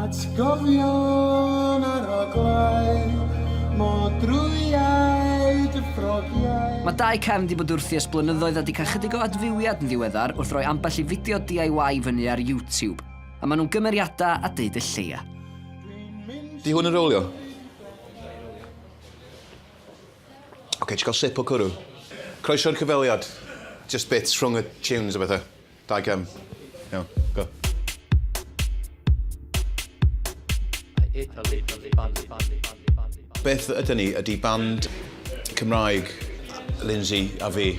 Atgofion aroglau, modrwyau dy ffrogiau. Mae Dai Cefn 'di bod wrthi ers blynyddoedd a 'di cael chydig o adfywiad yn ddiweddar wrth roi ambell i fideo DIY fyny ar YouTube. A maen nhw'n gymeriadau a deud y lleia. Di hwn yn rowlio? Oce, ti cael sip o cwrw. Croeso i'r cyfweliad. Just bits rhwng y tunes a bethau. Dau gem. Iawn, go. Beth ydyn ni ydy band Cymraeg, Lindsay a fi,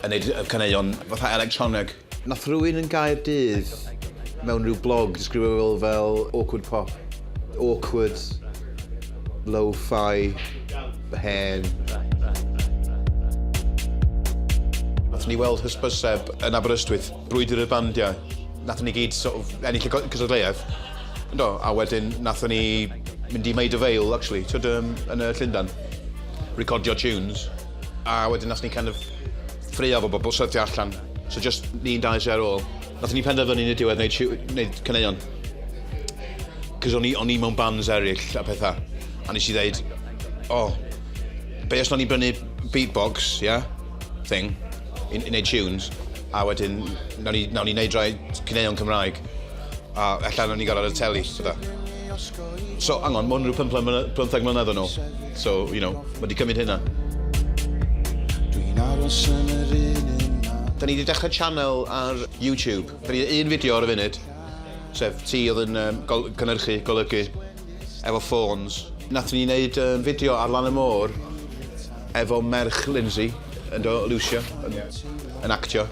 yn neud y caneuon fatha electroneg. Nath rhywun yn Gaerdydd mewn rhyw blog disgrifio fel fel awkward pop. Awkward, lo-fi, hen. Nathon ni weld hysbyseb yn Aberystwyth, Brwydr y Bandiau. Nathon ni gyd sort of ennill y cystadleuaeth. Yndo, a wedyn nathon ni mynd i Maida Vale actually, t'wod yym yn yy Llundan, recordio tunes, a wedyn nathon ni kind of ffraeo efo bobl, syrthio allan. So just ni'n dau sy ar ôl. Nathon ni penderfynu yn y diwedd neud tiw- neud caneuon. Cos o'n i o'n i mewn bands eraill a petha, a nes i ddeud, o, be os nawn ni brynu beatbox, yeah, thing, i i neud tunes, a wedyn nawn ni nawn ni neud rai caneuon Cymraeg, a ella nawn ni gael ar y teli, petha. So, hang on, ma' hwn ryw pymtheg mlynedd, 15 mlynedd yn ôl. So, you know, ma' 'di cymryd hynna. Dwi'n aros yn yr un un man. Da ni 'di dechrau channel ar YouTube. Da ni un fideo ar y funud, sef ti oedd yn um, gol cynhyrchu, golygu, efo ffôns. Nathon ni wneud um, fideo ar lan y môr efo merch Lindsay, yn do, Lucia, yn, yn actio,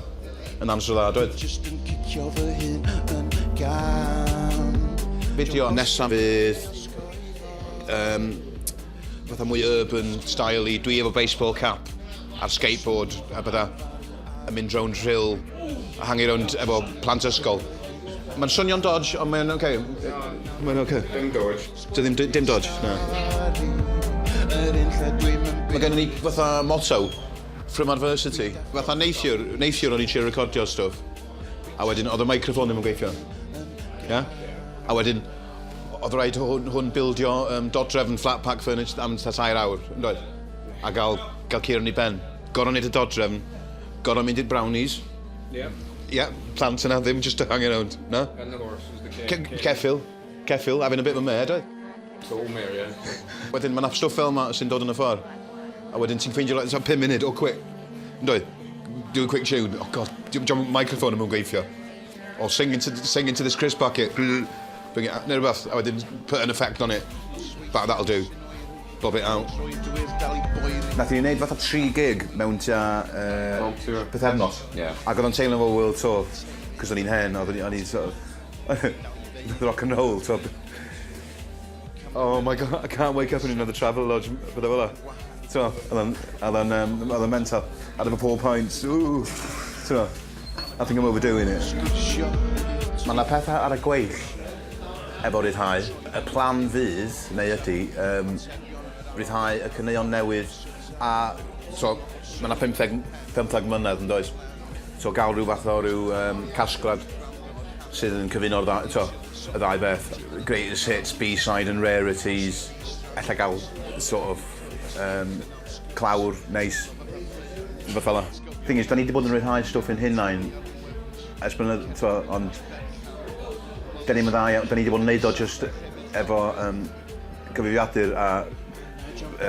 yn amser dda, doedd? Jyst yn cicio fy hun yn gam. Fideo nesaf fydd um, fatha mwy urban style i dwi efo baseball cap a'r skateboard a bydda yn mynd rownd Rhyl a hangi rownd efo plant ysgol. Mae'n swnio'n dodge, ond mae'n oce. Mae'n oce. Dim dodge. Dio ddim, dim dodge, na. Mae gennym ni fatha motto, from adversity. Fatha neithiwr, neithiwr o'n i'n trio recordio stwff, a wedyn oedd y microphone ddim yn gweithio. Yeah? A wedyn, oedd rhaid hwn, hwn bildio um, dodrefn flat pack furniture am tua tair awr, yn doedd? A gael, gael cur yn ei ben. Gorfod neud y dodrefn, gorfod mynd i'r brownies. Ie. Ie, plant yna ddim just hanging around, na? And the horse was the Ceffyl, ceffyl, having a bit of a mare, doedd? Total mare, ie. Wedyn ma' 'na stwff fel 'ma sy'n dod yn y ffordd. A wedyn ti'n ffeindio like, 5 munud, oh quick. Yn doedd? Do a quick tune. Oh god, diom microphone ddim yn gweithio. Or sing into, sing into this crisp packet. Bring it, neu rhywbeth, a wedyn put an effect on it. That, that'll do. Bob it out. Nath ni wneud fatha tri gig mewn tua uh, pythefnos. Yeah. Ac oedd o'n teimlo fel world tour, cos o'n i'n hen, oedd o'n i'n sort of rock and roll, so. Oh my god, I can't wake up in another travel lodge, bydde fel 'a. T'mo', oedd o'n, oedd o'n, um, oedd o'n mental. Out of a four pints, ooh. T'mo', I think I'm overdoing it. Mae 'na pethau ar y gweill efo ryddhau. Y plan fydd, neu ydy, um, ryddhau y caneuon newydd a so mae 'na 15, 15 mlynedd yn does? So gael rhyw fath o ryw um, casgliad sydd yn cyfuno'r ddau, t'o', y ddau beth. Greatest hits, B-side and rarities, ella gael sort of um, clawr neis, rhywbeth fel 'a. Thing is, da ni 'di bod yn rhyddhau stwff ein hunain ers blynedd, t'o', ond da ni'm yn dda iawn, da ni 'di bod yn neud o jyst efo um, cyfrifiadur a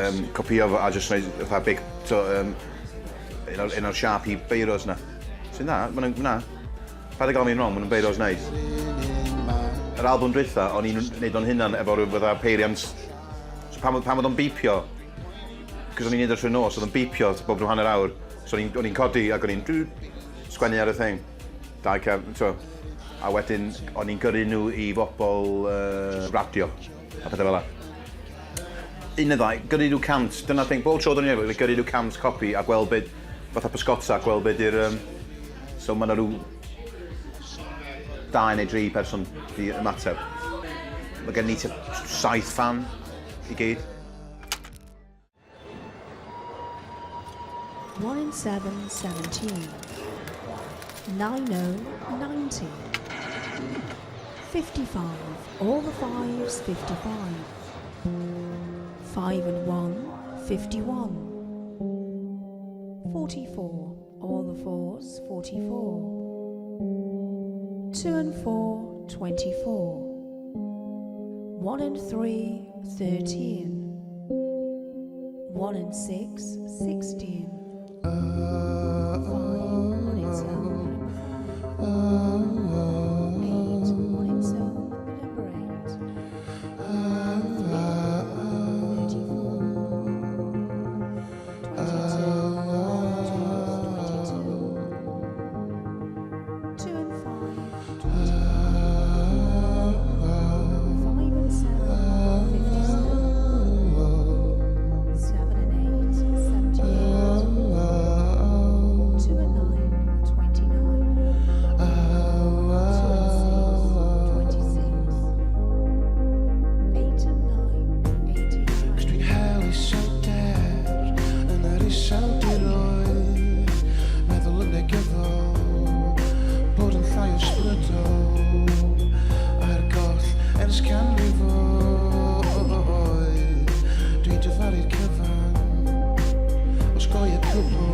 um, copïo fo a jyst rhoi fatha big, t'o', um, un o'r, un o'r Sharpie beiros 'na. Sy'n dda, ma' nw'n, na. Paid â gael fi'n wrong, ma' nhw'n beiros neis. Yr albwm dwytha, o'n i'n neud o'n hunan efo rhyw fatha peiriant. So pan, pan oedd o'n beepio, cos o'n i'n neud o trwy nos, oedd o'n beepio bob rhyw hanner awr. So o'n i'n codi ac o'n i'n sgwennu ar y thing. Dau cef, t'o'. A wedyn o'n i'n gyrru nhw i bobl uh, radio a pethau fel 'a. Un neu ddau, gyrru rhyw 100, dyna'r thing, bob tro o'n i'n neud, gyrru rhyw 100 copi a gweld be, fatha pysgota, gweld be di'r, um, so ma' 'na rhyw dau neu dri person 'di ymateb. Mae gen ni tua saith fan i gyd. 1 in 7, 17. 9 0, 90. 55. All the fives, 55. 5 and 1, 51. 44. All the fours, 44. 2 and 4, 24. 1 and 3, 13. 1 and 6, 16. 5 on its own. 8 on its own, number 8. 3, 34. 22, 22. 2 and 5, 25. 5 and 7, 57. 7 and 8, 78. 2 and 9, 29. 2 and 6, 26. 8 and 9, 89. Cos dwi'n hel iselder yn yr iseldiroedd. Meddwl yn negyddol, bod yn llai ysbrydol, ar goll ers canrifoedd. Dwi'n dyfaru'r cyfan, osgoi y cwbl,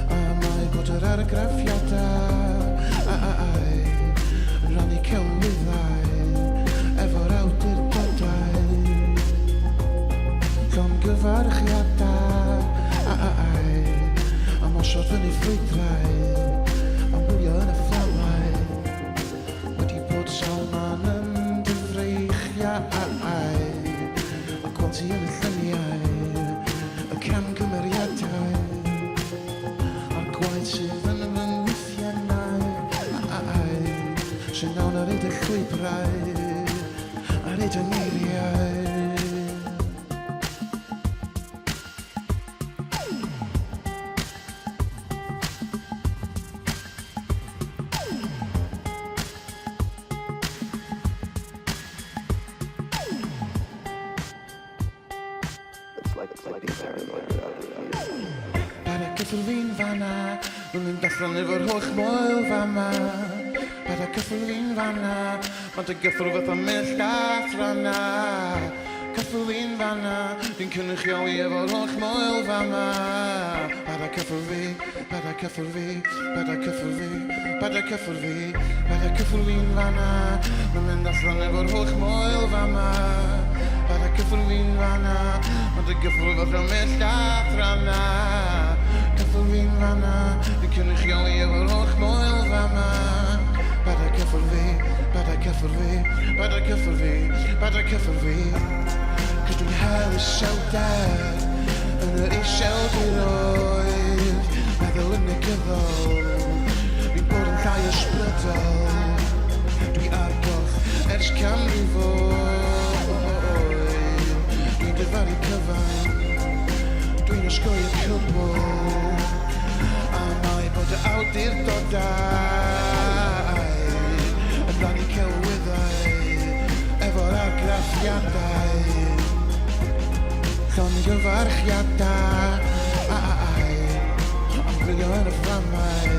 a mae bod yr argraffiadau yn rhannu celwyddau efo'r awdurdodau. Llongyfarchiadau am osod fyny ffrwydrau, am wylio yn y fflamau. Wedi bod sawl man yn dy freichiau, a gweld ti yn y lluniau, y camgymeriadau a'r gwaed sydd yn fy ngwythiennau, sy'n awn ar hyd y llwybrau, ar hyd y ngeiriau. It's like being paranoid without the fear. Paid â cyffwrdd fi'n fanna, rwy'n mynd allan efo'r holl moel fama. Paid â cyffwrdd fi'n fanna, mae dy gyffwrdd fatha mellt a thranna. Cyffwrdd fi'n fanna, dwi'n cynrychioli efo'r holl moel fama. Paid â cyffwrdd fi, paid â cyffwrdd fi, paid â cyffwrdd fi, paid â cyffwrdd fi, paid â cyffwrdd fi'n fanna, rwy'n mynd allan efo'r holl moel fama. Paid â cyffwrdd fi'n fanna, mae dy gyffwrdd fatha mellt a thranna. Cyffwrdd fi'n fanna, dwi'n cynrychioli efo'r holl moel fama. Paid â cyffwrdd fi, paid â cyffwrdd fi, paid â cyffwrdd fi, paid â cyffwrdd fi. Cos dwi'n hel iselder yn yr iseldiroedd. Meddwl yn negyddol, fi'n bod yn llai ysbrydol. Dwi ar goll ers canrifoedd. Dwi'n dyfaru cyfan, dwi'n osgoi y cwbl, a mae bod y awdurdodau yn rhannu celwyddau efo'r argraffiadau. Llongyfarchiadau am gwylio yn y fflamau,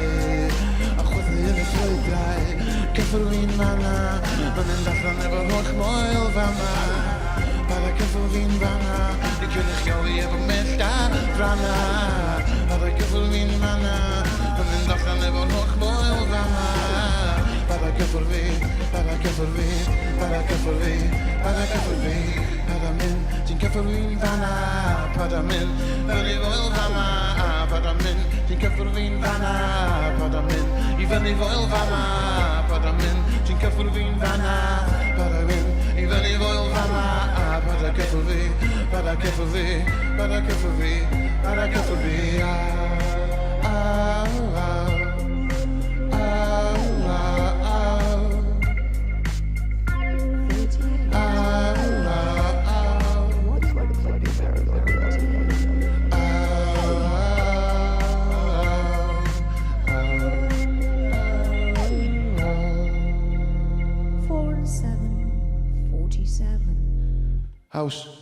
a chwythu yn y ffrwydrau. Cyffwrdd fi'n fanna, mae'n mynd allan efo'r holl moel fama. Paid â cyffwrdd fi'n fanna, dwi'n cynrychioli efo mellt a thranna. Paid â cyffwrdd fi'n fanna, mae'n mynd allan efo'r holl moel fama. Paid â cyffwrdd fi, paid â cyffwrdd fi, paid â cyffwrdd fi, paid â cyffwrdd fi. Paid â mynd, ti'n cyffwrdd fi'n fanna. Paid â mynd, fyny foel fama. Paid â mynd, ti'n cyffwrdd fi'n fanna. Paid â mynd, i fyny foel fama. Paid â mynd, ti'n cyffwrdd fi'n fanna. Paid â mynd, i fyny foel fama. Paid â cyffwrdd fi, paid â cyffwrdd fi, paid â cyffwrdd fi, paid â cyffwrdd fi. Ah, ah, ah, ah, ah, 38. ah, ah, ah. It's like being paranoid without the fear. 4 and 7, 47. House.